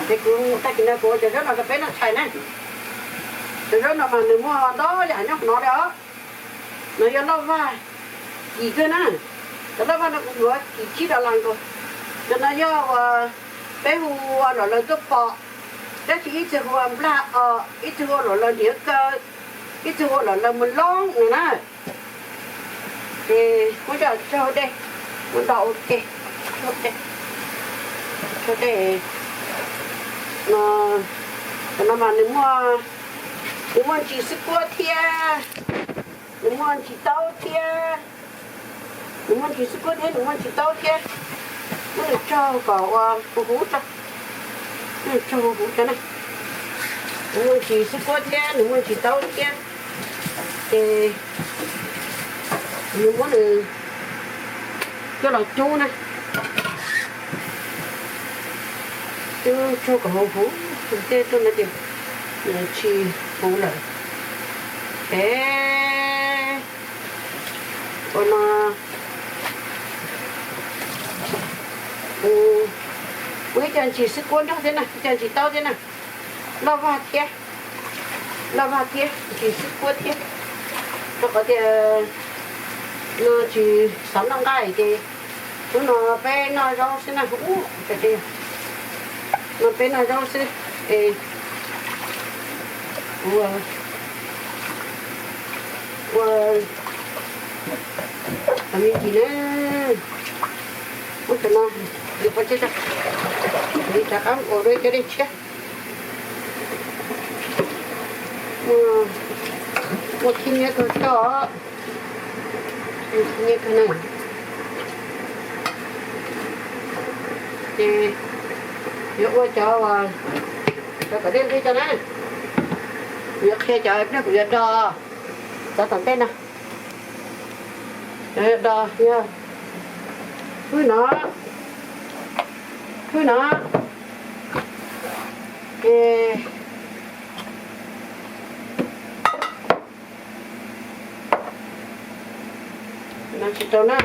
Ces kuv tag kis no kuv ua cov zaub no rau peb noj tshais na. Cov zaub no mas nws muaj ntau yam nyob no li os. No yog loj vag kis kawg na. Cov loj vag no kuv yuav kis tsib dollar nkaus. Cov no yog uas peb hu ua luam laws tuaj pom, tab sis ib txwm hu ua nplag os, ib txwm hu ua luam laws ntiav kaw, ib txwm hu ua luam laws mus loob no na. Ces muab coj tso hauv dej, muab do ua ke, tso hauv dej. Cov no mas nws muaj, nws muaj ntsis xwb kuab thiab, nws muaj ntsis taub thiab. Nws muaj ntsis xwb kuab thiab, nws muaj ntsis taub thiab. Muab nws tso kom ua huv huv tso, muab nws tso huv huv tso na. Nws muaj ntsis xwb kuab thiab, nws muaj ntsis taub thiab. Ces nws muab nws coj los cub na. Cub tso kom huv huv, tej tuaj no ces nws tsis huv lawm. Es ua no, ua ib co ntsis xwb kuab nrog thiab na, ib co ntsis taub thiab na, loj vag thiab, loj vag thiab ntsis xwb kuab thiab, rau qhov tias no tsis xav noj nqaij ces hnub no peb noj zaub xwb na. Ub, no peb noj zaub xwb es kuv ua me ntsis na, ub, cov no, li pov tseg, li rov qab ua dua cov dej tshiab. Muaj khib nyiab kawg coj, khib nyiab kawg na. Ces yuav ua cov, cov kom dej nqig cov na, kuv yuav qhia cov pliag kuv yuav do cov tom ntej no. Cov yuav do yog hwj no, hwj no, ces no tsis tau na,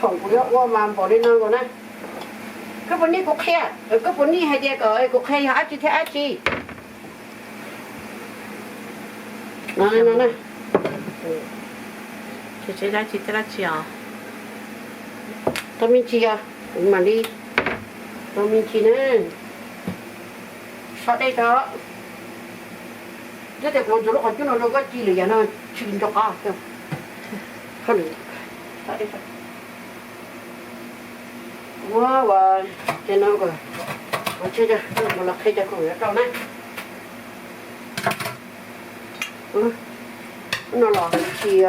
khoom kuv yuav ua mas npaum li no nkaus na. Koj puas nij kuv qhia, koj puas nij hais tias kom kuv qhia yog dab tsi thiab dab tsi? No, no, no. Tau me ntsis os, kuv mam li tau me ntsis na. So dej tso. Yog tias kuv ntxuav lub qhov cub no rau koj ci lwm yam no tsis nco qab. Muab ua, ces no ua tsheb, mus los qhia cov khoom yuav rau na. No los tsis,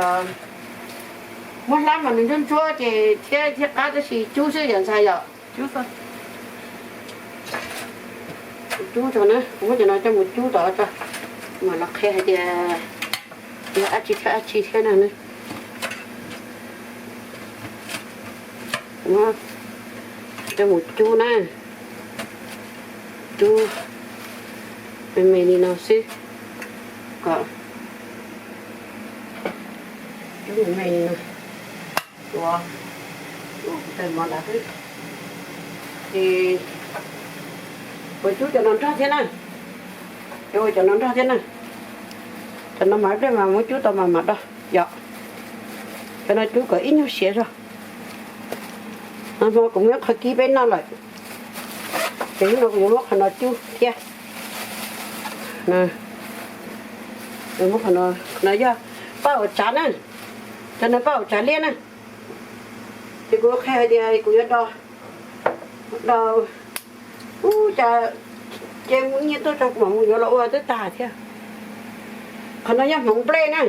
muab hlab mas nws ntsuab ntsuab ces thiab thiab qab tab sis cub xwb yom ntxhais yom. Cub tso na, kuv muab cov no coj mus cub tod tso, mam los qhia hais tias yog dab tsi thiab dab tsi thiab no na. Coj mus cub na, cub me me li no xwb, kom cub me me li no, ua, ua tawg mov nrad xwb. Ces kuv cub cov no nrog thiab na, cov no nrog thiab na. Cov no mas ib pliag mas muab cub tau mas mam do yom. Cov no cub kom ib nyuag siav zog. Hmo kuv muab qhov kib peb noj lawm, ces hnub no kuv yuav muab qhov no cub thiab. Muab qhov no, no yog paj hauv tsav na, cov no paj hauv tsav liab na. Ces kuv qhia hais tias kuv yuav do, do, ub, cas ces mus nyiaj tuaj tso kuv mam mus yuav los ua twb tag thiab. Qhov no yog hmoov nplej na.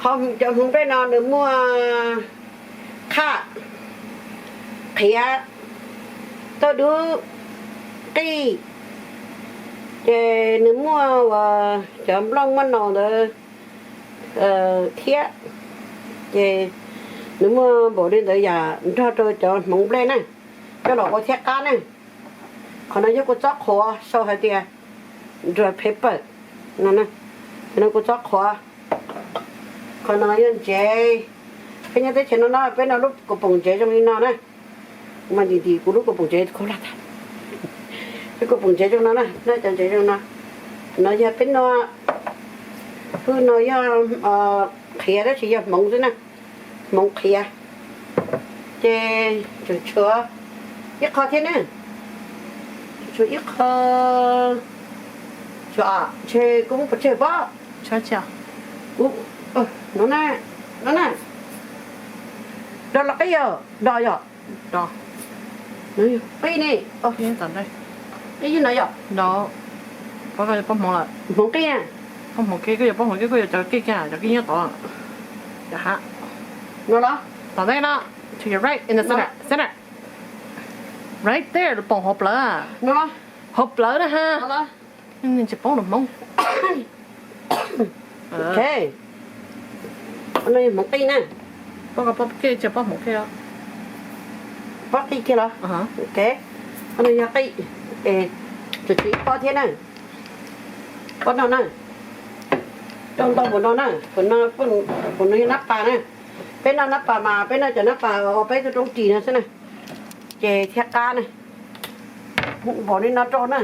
Ho cov hmoov nplej no nws muaj qhaj, qhiav, tauj dub, qij, ces nws muaj uas cov nplooj muaj naus ntawd thiab. Ces nws muaj npaum li ntawd yam nrog rau cov hmoov nplej na, coj los ua thiab qab na. Qhov no yog kua txob qhuav sau hais tias red pepper no, qhov no kua txob qhuav. Qhov no yog ntsev. Peb nyob teb chaws no no peb no lub kaus poom ntsev zoo li no na. Kuv mas ntim ntim kuv lub kaus poom ntsev khaub hlab tag. Kuv pum ntsev zoo no na, no cov ntsev zoo no. No yog peb no, peb no yog qhiav tab sis yog hmoov xwb na, hmoov qhiav. Ces tseem tshuav ib qho thiab ne, tshuav ib qho, tshuav, ntshe kuv muab pov tseg pob. Kuv, no na, no na, do los qib yog do yog, qib ne, qib no yog, hmoov qib na, hmoov qib, koj yuav pob hmoov qib, koj yuav cov qib kiag, cov qib nyob tod, cov hav no los, tom ntej no, to your right in the center, center, right there, poom hauv plawv, hauv plawv na ha. Tsis poob lub hmoov. Ok, no yog hmoov qij na. Pob qij kiag los, ok, no yog qij, tseem tshuav ib pob thiab na. Pob no na, rau ntau npaum no na, npaum no yog nab pas na. Peb noj nab pas mas peb noj cov nab pas uas peb tug roob ris no xwb na, ces thiab qab na. Npaum li no rau na,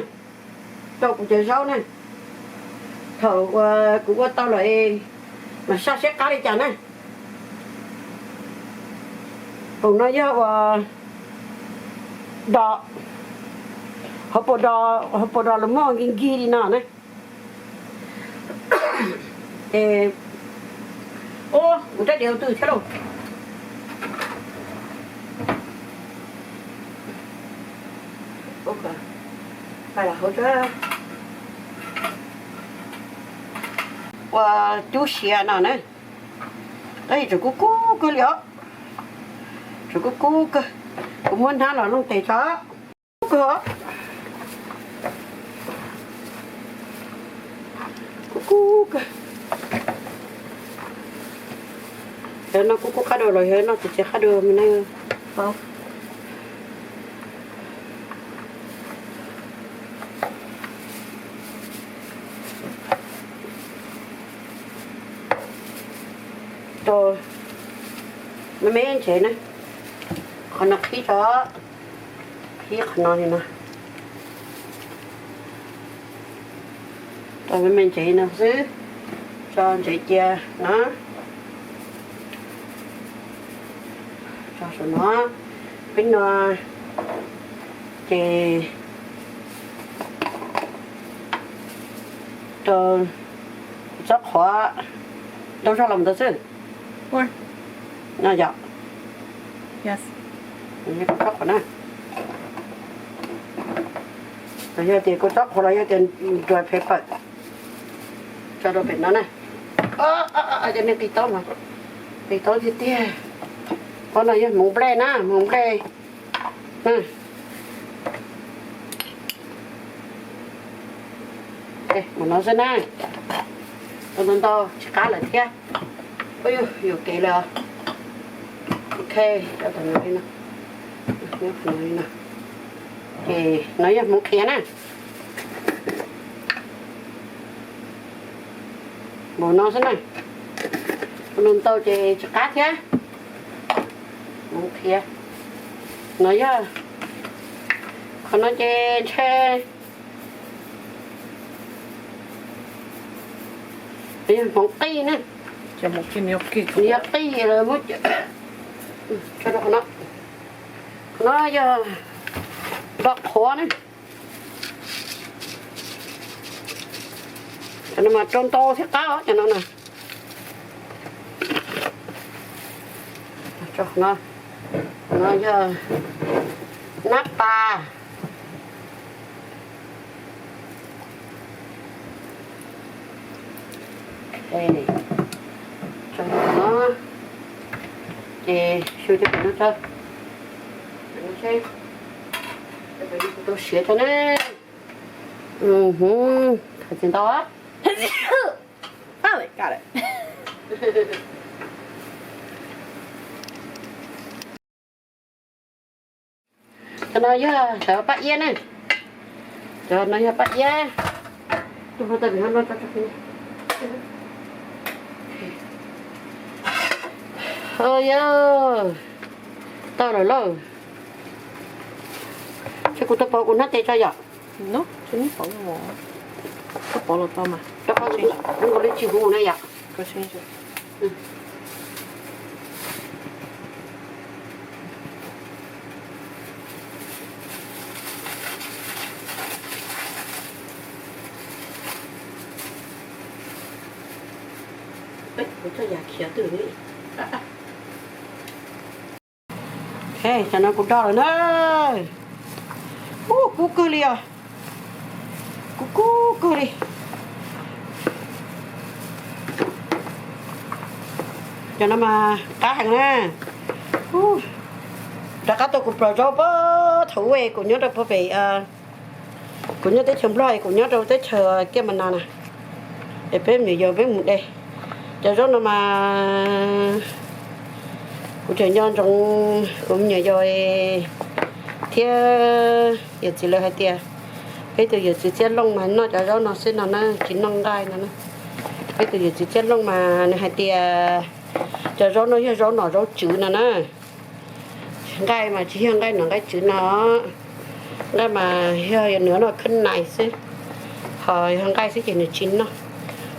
rau kuv cov zaub na. Thaum uas kuv ua tau lawm es mam saj seb qab li cas na. Npaum no yog uas do, hauv paus do, hauv paus do los muaj nkig nkig li no na. Ces, ua, kuv rab diav ua twg thiab lauj? Ua cub siav no na. Tab sis tseem kub kub kawg li os. Tseem kub kub kawg. Kuv muab hnab los looj tes tso. Kub kawg. Kub kub kawg. Yog no kub kub qab dua los yog no txias txias qab dua mas ne. Rau me me ntsev na, qhov no qhib tso, qhib qhov no li no. Rau me me ntsev no xwb, tso ntsev cia no. Tso saum no, peb no ces rau txob qhuav ntau zog los ntawd xwb. No yog, kuv txob qhuav na, yog tias kuv txob qhuav los yog tias red pepper, tso rau pem no na. Cov neeg qis taub mas, qis taub tiag tiag. Qhov no yog hmoov nplej na, hmoov nplej. Mus no xwb na, tau ntau ntau tsis qab lawm thiab. Yuam kev lawm. Ok, no, no yog hmoov qhiav na. Npaum no xwb na. Ntau ntau ces tsis qab thiab. Hmoov qhiav no yog, qhov no ces ntshe yog hmoov qij na. Nws yog qij lawm, muab tso rau qhov no. Qhov no yog do qhuav na. Cov no mas rau ntau thiab qab os cov no na. No yog nab pas. Ces xyu cov pem no tso, tau siav tso ne. Tsis ntau. Cov no yog cov paj iab ne. Cov no yog paj iab. Yog tau lawm lauj. Ces kuv tau pov kuv hnab tes tso yom. No, tsis pov, koj pov los tau mas. Koj pov li tsis huv na yom. Kuv tso yam khiav twg li. Cov no kuv do lawm na. Ub, kub kawg li os. Kub kub kawg li. Cov no mas qab heev na. Rov qab tuaj kuv plaws zaub pab thaum ub kuv nyob rau pem, kuv nyob teb chaws Nplog es kuv nyob rau teb chaws Kiaj Mas Nas na. Es peb me nyuam yaus peb mus de cov zaub no mas kuv tseem nco ntsoov kuv me nyuam yaus thiab yawm txiv lawv hais tias peb tus yawm txiv Txiaj Looj mas noj cov zaub no xwb no na, tsis noj nqaij no na. Peb tus yawm txiv Txiaj Looj mas nws hais tias cov zaub no yog zaub nom zaub tswv no na. Nqaij mas tsis yog nqaij nom nqaij tswv no, nqaij mas yog nws noj khab nais xwb, ho yog nqaij xwb ces nws tsis noj,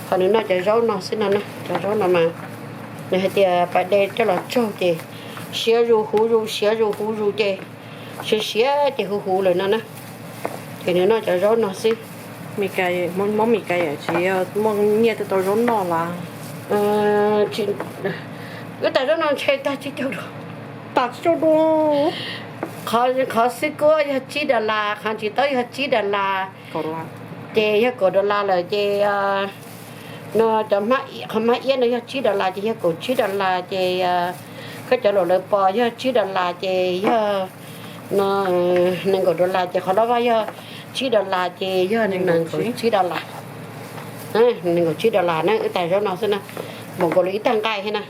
ho nws noj cov zaub no xwb no na. Cov zaub no mas nws hais tias pas de coj los tsaug ces siav zus huv zus siav zus huv zus ces siav siav ces huv huv lawm no na. Ces nws noj cov zaub no xwb. Hmoob Mes Kas tsis muaj nyiaj thiaj tau zaub noj las? Wb tas zaub no ntshe tag tsib caug, tag tsib caug dua. Qhov xwb kuab yog tsib dollar, qhov ntsis taub yog tsib dollar, ces yog kaum dollar lawm ces no cov qhov hmab iab no yog tsib dollar ces yog kaum tsib dollar ces koj cov luam lawv pos yog tsib dollar ces yog no nees nkaum dollar ces qhov loj vaj yog tsib dollar ces yog nees nkaum tsib dollar. Nees nkaum tsib dollar na, wb tas zaub no xwb na, npaum nkaus li ib tag nqaij thiab na.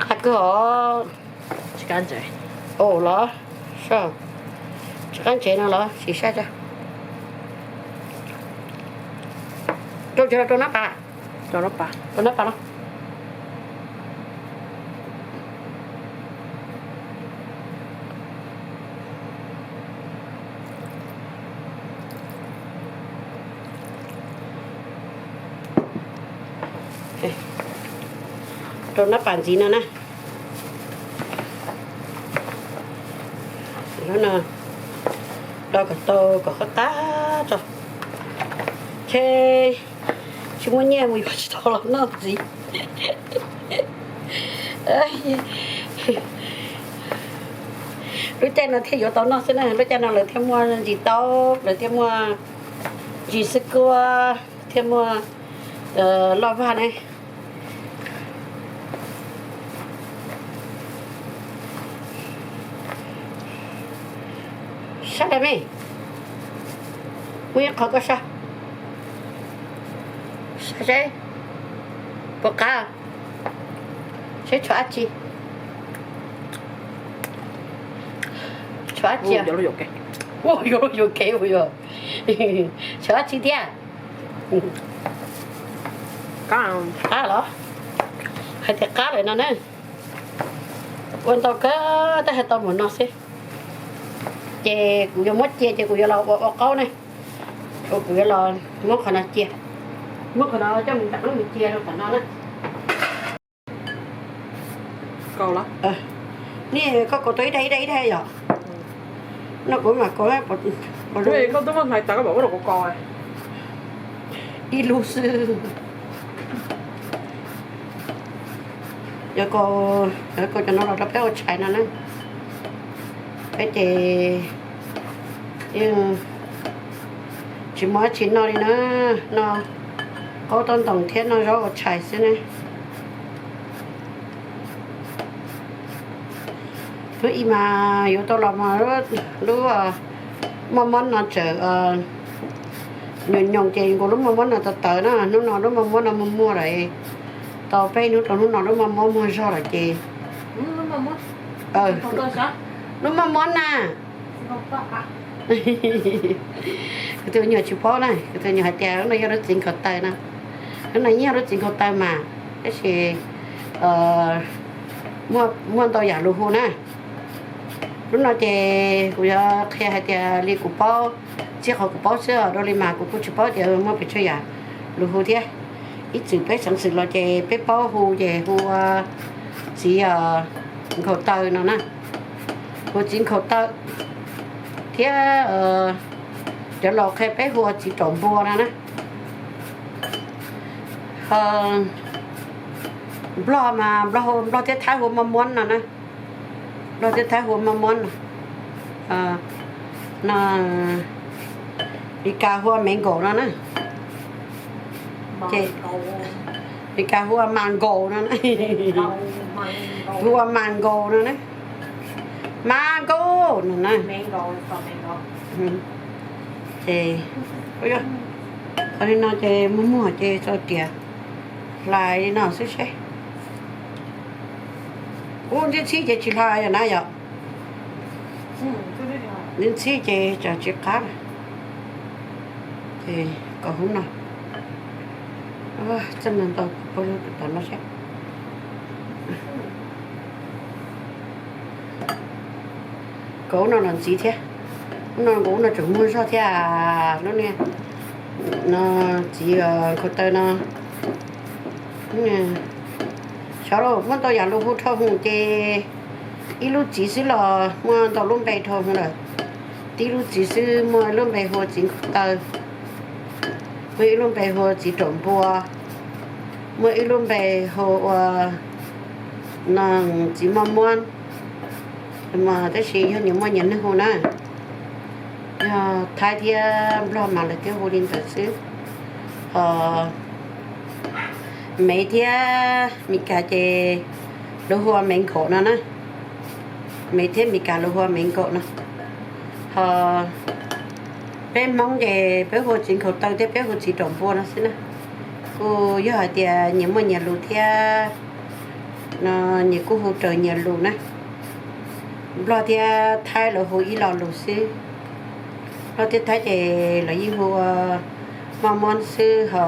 Qab kawg os. Tsis qab ntsev. Os los, tsis qab ntsev no los sim saib. Rau tsev los rau nab pas? Rau nab pas los. Rau nab pas ntxiv no na. No do kom tau kom qab qab tso. Ces tsis muaj nyiaj mus yuav tsis tau los noj ntxiv. Lub caij no thiaj yuav tau noj xwb na, lub caij no lawv thiaj muaj ntsis taub, lawv thiaj muaj ntsis xwb kuab, thiaj muaj loj vag ne. Sab dab me, muaj ib qho koj sab, sab seb puas qab, seb tshuav dab tsi, tshuav dab tsi, yuav kev, tshuav dab tsi thiab. Qab los? Hais tias qab lawm no na. Ua ntau kawg, tab hais tau mus no xwb. Ces kuv yuav muab cia ces kuv yuav los ua ua qaub ne. Kuv yuav los muab qhov no cia, muab qhov no coj mus nram ub mus cia rau tom no na. Kaus los? Ni, koj kaus tau ib daim ib daim ib daim yom. No kuv mam kaus, koj twb muaj hnaiv tas koj mam muab rau kuv kaus. Ib lub xwb. Yuav kaus, yuav kaus cov no los rau peb ua tshais no na. Peb ces yeej tsis muaj dab tsi noj li na, noj qaub taub ntoos thiab noj zaub ua tshais xwb ne. Hnub ib mas yuav tau los mas lub moj mob no tseem nyoos nyoos ces nkaus lub moj mob no tawv tawv na, hnub no lub moj mob no muag muag lawm. Tau peb hnub rau hnub no lub moj mob muag zog lawm ces lub moj mob na. Kuv tus nyuam tsis paub na, kuv tus nyuam hais tias lub no yog lub txiv nkhaus taw na. Lub no yeej yog lub txiv nkhaus taw mas, tab sis muaj ntau yam lus hu na. Lub no ces kuv yuav qhia hais tias li kuv paub, txij qhov kuv paub xwb os, dua li mas kuv kuj tsis paub tias muaj pes tsawg yam lus hu thiab. Ib txwm peb xeev xwm los ces peb paub hu ces hu ua txiv nkhaus taw no na, hu txiv nkhaus taw thiab cov laus qhia peb hu ua txiv raum npua no na. Nplog mas nplog hu, nplog thiab thaib hu ua maj muab no na. Nplog thiab thaib hu ua maj muab no. No, Meskas hu ua mango no na. Ces Meskas hu ua mango no na. Hu ua mango no na. Mango no na. Ces qhov li no ces muag muag ces tso riam hlais li no xwb seb. Ub, ntxhib ntxhib ces tsis hlais yom na yom. Ntxhib ntxhib ces tsam tsis qab lawm. Ces kom hub no, txaj muag ntau kuv pab lub tus tom no seb. Kom ub no los ntxiv thiab. Ub no nkaus ub no tseem muag zog thiab. Lub niag no, txiv nkhaus taw no. Xyov lauj, muaj ntau yam lus hu dhau hwv ces ib lub txiv xwb los muaj ntau lub npe dhau hwv lawm. Tib lub txiv xwb muaj ib lub npe hu ua txiv nkhaus taw, muaj ib lub npe hu ua txiv raum npua, muaj ib lub npe hu ua no txiv maj muab. Mas tab sis yog nyias muaj nyias neeg hu na. Yog thaib thiab nplog mas lawv thiaj hu li ntawd xwb. Ho Mev thiab Meskas ces lawv hu ua mango no na. Mev thiab Meskas lawv hu ua mango no. Ho peb Hmoob ces peb hu ua txiv nkhaus taw thiab peb hu txiv raum npua no xwb na. Kuj yog hais tias nyias muaj nyias lus thiab, no nyias kuj hu raws nyias lus na. Nplog thiab thaib lawv hu ib lo lus xwb. Nplog thiab thaib ces lawv yeej hu ua maj muab xwb, ho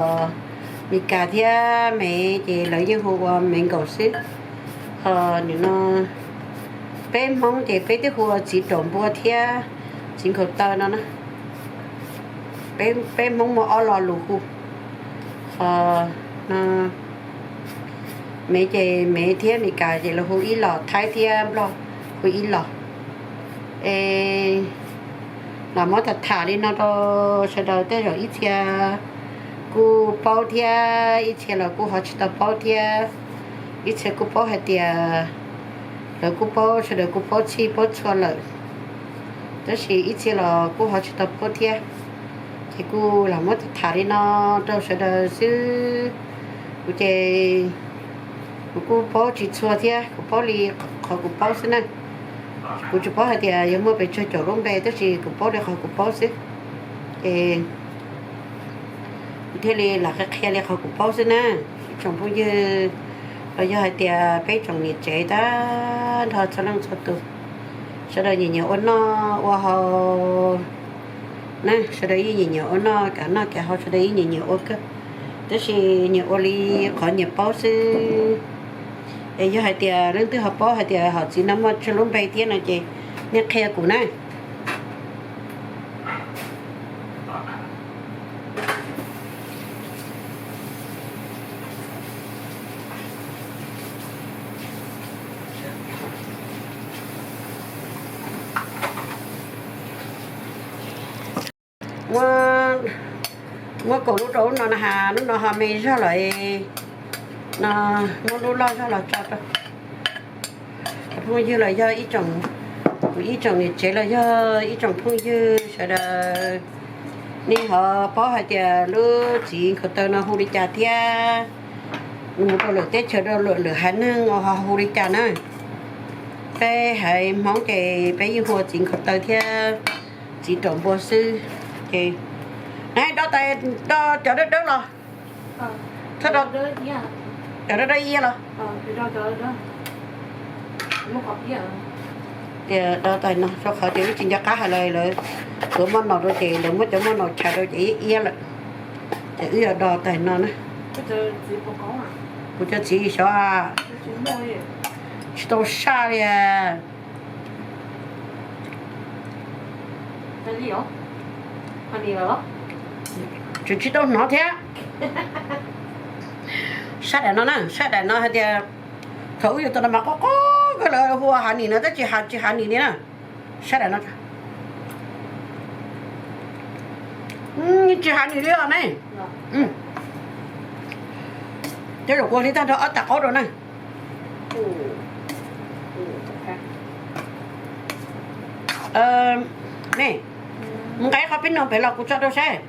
Meskas thiab Mev ces lawv yeej hu ua mango xwb. Ho nim no peb Hmoob ces peb twb hu ua txiv raum npua thiab txiv nkhaus taw no na. Peb Hmoob muaj ob lo lus hu. Ho no Mev ces Mev thiab Meskas ces lawv hu ib lo, thaib thiab nplog hu ib lo. Es los muab tham tham li no rau sawv daws, tej zaum ib txhia kuj paub thiab ib txhia los kuj ho tsis tau paub thiab. Ib txhia kuj paub hais tias lawv kuj paub, sawv daws kuj paub txhij paub txhua lawm, tab sis ib txhia los kuj ho tsis tau paub thiab. Ces kuj los muab tham tham li no rau sawv daws xwb. Kuv ces kuv kuj paub tsis txhua thiab, kuv paub li qhov kuv paub xwb na. Kuv tsis paub hais tias yog muaj pes tsawg caum lub npe, tab sis kuv paub li qhov kuv paub xwb. Ces kuv thiaj li lam qhia qhia li qhov kuv paub xwb na. Ib tsoom phooj ywg los yog hais tias peb tsoom niam tsev tag nrho txhua leej txhua tus, sawv daws nyiam nyiam ua noj ua haus na, sawv daws yeej nyiam nyiam ua noj, kev noj kev haus sawv daws yeej nyiam nyiam ua kawg, tab sis nyiam ua li qhov nyiam paub xwb. Es yog hais tias leej twg ho paub hais tias hom txiv no muaj tsawg lub npe thiab no ces nej qhia kuv na. Muab kaum lub rau lub no na has, lub no ho me zog lawm. No, muab lub loj zog los tso rau. Cov phooj ywg los yog ib tsoom, kuv ib tsoom niam tsev los yog ib tsoom phooj ywg sawv daws, nej ho paub hais tias lub txiv nkhaus taw no hu li cas thiab mus rau lwm teb chaws rau lwm haiv neeg ho hu li cas na. Peb haiv Hmoob ces peb yeej hu ua txiv nkhaus taw thiab txiv raum npua xwb. Ces, na, do tais, do cov dawb dawb los, cov dawb dawb iab los. Tias do tais no, rau qhov tias wb tsis nco qab hais lawm, lawv tuav moj naus rau ces lawv muab cov moj naus chais rau ces iab iab lawm. Ces wb yuav do tais no na. Kuv cov txiv xyov, tsis tau saj li. Tseem tsis tau hnov thiab. Sab daim no na, sab daim no hais tias thaum wb yuav tau no mas qob qob kawg, lawv hu ua honey no tab sis tsis honey li na. Sab daim no tsis honey li os ne. Cov zaum kuv li tag nrho ob tag qaub rau na. Ne, mus nqa ib qho peb no pem los kuv tso rau saib.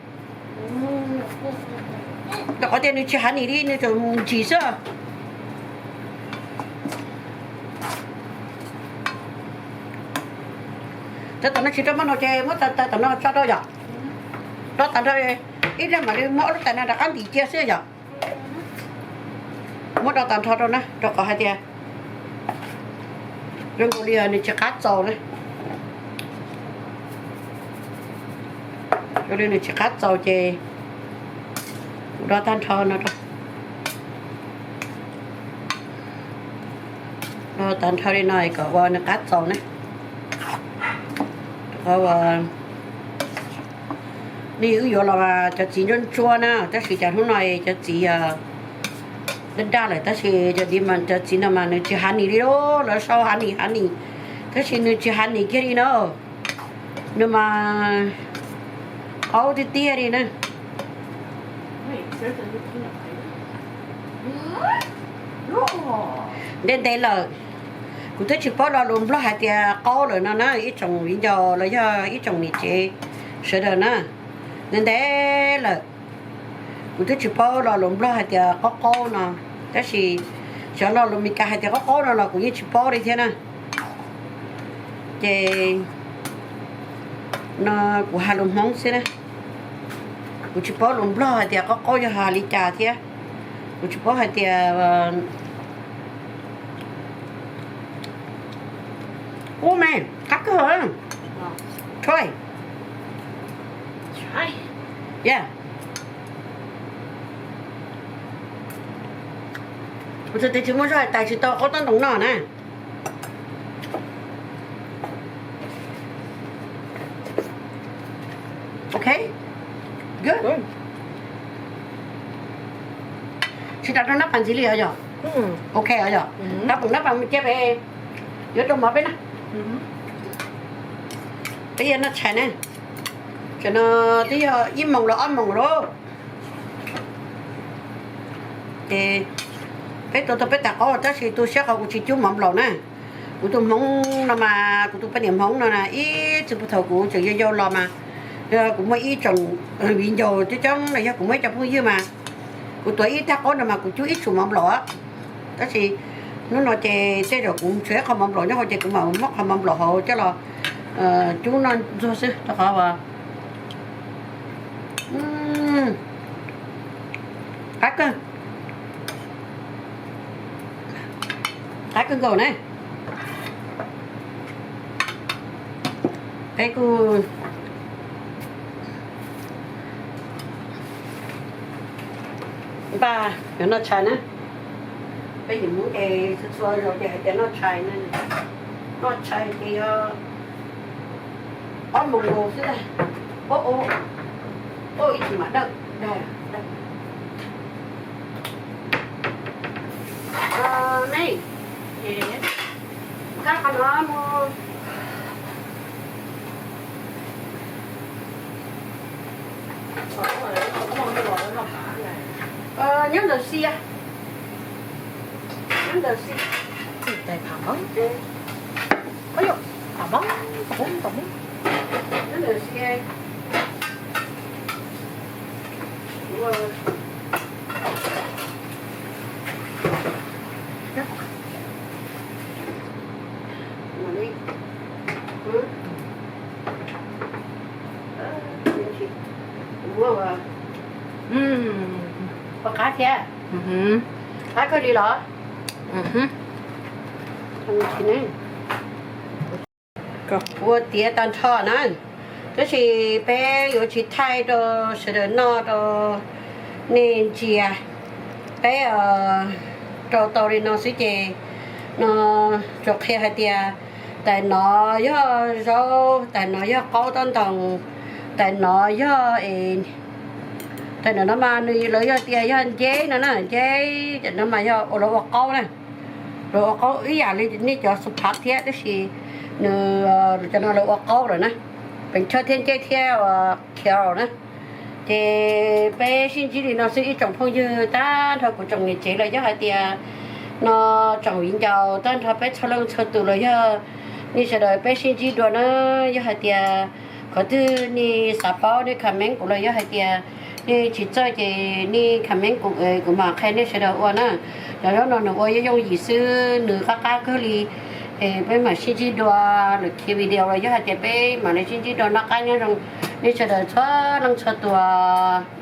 Rau qhov tias nws tsis honey li, nws tseem ntsim xwb. Tau tam no tsis rau maj no ces muab tam no tso rau yom. Rau tag nrho ib leeg mam li muab ob lub tais no rov qab ntim cia xwb yom. Muab do tag nrho rau na, rau qhov hais tias zoo nkaus li nws tsis qab txaus na. Zoo li nws tsis qab txaus ces kuv do tag nrho no rau. Do tag nrho li no kom ua nws qab txaus na. Qhov ua nej wb yuav los mas cov txiv ntsuab ntsuab na, tab sis cas hnub no cov txiv daj daj lawm, tab sis cov txiv no mas nws tsis honey li lauj, lawv sau honey honey, tab sis nws tsis honey kiag li na. Nws mas qaub tiag tiag li na. Ntev ntev lawm, kuv twb tsis paub lo lus Nplog hais tias qaub lawm no na ib tsoom viv ncaus los yog ib tsoom niam tsev sawv daws na. Ntev ntev lawm, kuv twb tsis paub lo lus Nplog hais tias qaub qaub no, tab sis xyov lo lus Meskas hais tias qaub qaub no los kuv yeej tsis paub li thiab na. Ces no kuv hais lus Hmoob xwb na, kuv tsis paub lus Nplog hais tias qaub qaub yog hais li cas thiab, kuv tsis paub hais tias ub me, qab kawg. Try. Yeah. Kuv txhais tes tsis muaj zog tais tsis tau qaub tob ntoos noj na. Ok, good. Tsis tas rau nab pas ntxiv li os yog? Ok os yog? Nab pas, nab pas mus cia pem, yuav rau mov peb na. Peb yuav noj tshais na. Tam no twb yog ib moos los ob moos lawm. Ces peb tua tau peb tag qaub tab sis tu siab qhov kuv tsis cub mov nplaum na. Kuv tus Hmoob no mas, kuv tus poj niam Hmoob no na, ib txwm puag thaum kuv tseem yau yau los mas, kuv muaj ib tsoom viv ncaus coob coob los yog kuv muaj ib co phooj ywg mas, kuv tuav ib tag qaub no mas kuv cub ib tsum mov nplaum. Tab sis hnub no ces tej zaum kuv tshuav ib qho mov nplaum nyob hauv ces kuv mam muab qhov mov nplaum hauv coj los cub noj ntxuag xwb rau qhov qab kawg, qab kawg nkaus ne. Peb kuj npaj yuav noj tshais na. Peb yim Hmoob ces txhua txhua zaus ces hais tias noj tshais na, noj tshais ces yog ob moos nkaus xwb ntag. Ub, ub, ib tsis mam dawj dag. Nej, kab qhov no mus. Nyob ntawm xia, nyob ntawm xia. Tais pham npab, ov, pham npab, nyob ntawm xia. Ua qab thiab, qab kawg li los? Ua tiav tag nrho na, tab sis peb yuav tsis thaij rau sawv daws noj rau nej ntsia. Peb rau tau li no xwb ces no tsuas qhia hais tias Tais no yog zaub, tais no yog qaub tab ntoos, tais no yog, tais no no mas nws lawv yog tias yog nceb no na, nceb cov no mas yog ua lawv ua qaub na. Lawv ua qaub ib yam li nej cov su phav thiab tab sis nws, cov no lawv ua qaub lawm na, pees tshawb thiab nceb thiab ua khiav na. Ces peb sib ntsib li no xwb ib tsoom phooj ywg tag nrho kuv tsoom niam tsev los yog hais tias no tsoom viv ncaus tag nrho peb txhua leej txhua tus los yog nej sawv daws peb sib ntsib dua na. Yog hais tias qhov twg nej xav paub nej comment kuv los yog hais tias nej tsis txawj ces nej comment kuv, kuv mam qhia nej sawv daws ua na. Cov zaub no nws ua yooj yooj yim xwb, nws qab qab kawg li. Es peb mam sib ntsib dua lwm khiv video los yog hais tias peb mam li sib ntsib dua noj qab nyob zoo nej sawv daws txhua leej txhua tus.